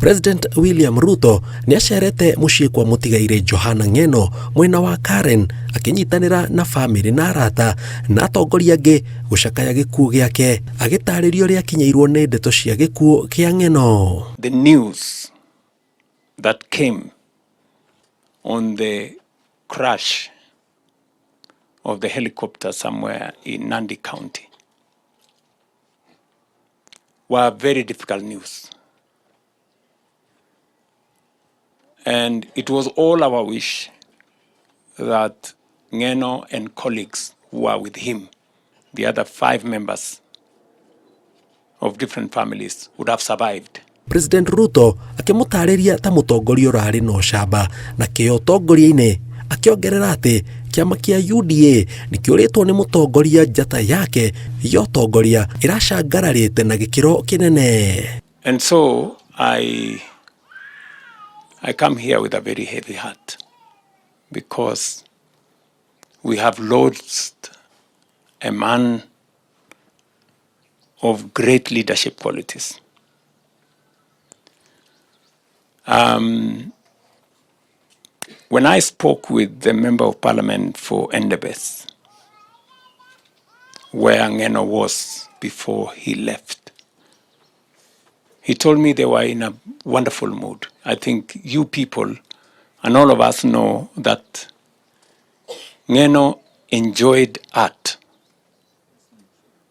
President William Ruto nĩ acerete mũciĩ kwa mũtigairĩ Johana Ng'eno mwena wa Karen akĩnyitanĩra na famĩlĩ na arata na atongoria angĩ gũcakaya gĩkuũ gĩake agĩtarĩria ũrĩa akinyĩirwo nĩ ndeto cia gĩkuũ kĩa Ng'eno. The news that came on the crash of the helicopter somewhere in Nandi County were very difficult news. And it was all our wish that Ngeno and colleagues who were with him, the other 5 members of different families, would have survived. President Ruto akĩmũtarĩria ta mũtongoria ũrarĩ na ũcamba na kĩyo ũtongoria-inĩ, akĩongerera atĩ kĩama kĩa UDA nĩkĩũrĩtwo nĩ mũtongoria njata yake ya ũtongoria ĩracangararĩte na gĩkĩro kĩnene. And so I come here with a very heavy heart because we have lost a man of great leadership qualities. When I spoke with the Member of Parliament for Endebess, where Ngeno was before he left, he told me they were in a wonderful mood. I think you people and all of us know that Ngeno enjoyed art.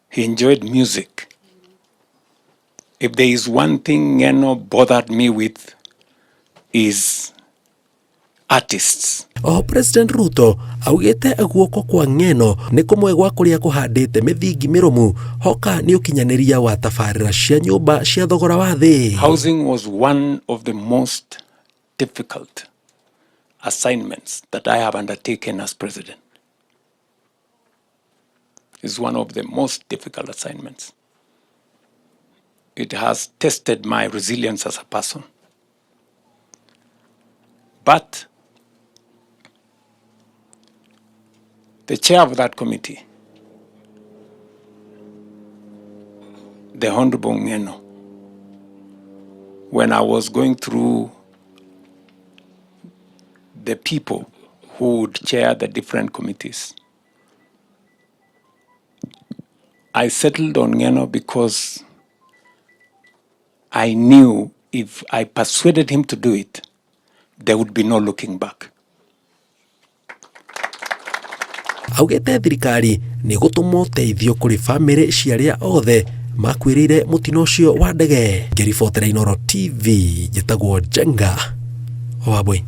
He enjoyed music. If there is one thing Ngeno bothered me with, is artists. Oho President Ruto augĩte guoko kwa Ng'eno nĩ kũmwe gwa kũrĩa kũhandĩte mĩthingi mĩrũmu hoka nĩ ũkinyanĩria wa tabarĩra cia nyũmba cia thogora wa thĩ. Housing was one of the most difficult assignments that I have undertaken as president. It's one of the most difficult assignments. It has tested my resilience as a person. But the chair of that committee, the Honorable Ngeno, when I was going through the people who would chair the different committees, I settled on Ngeno because I knew if I persuaded him to do it, there would be no looking back. Augĩte thirikari nĩ gũtũma ũteithio kũrĩ bamĩrĩ cia arĩa othe makuĩrĩire mũtino ũcio wa ndege. Ngĩribotera Inooro TV, njĩtagwo Njenga Wambui.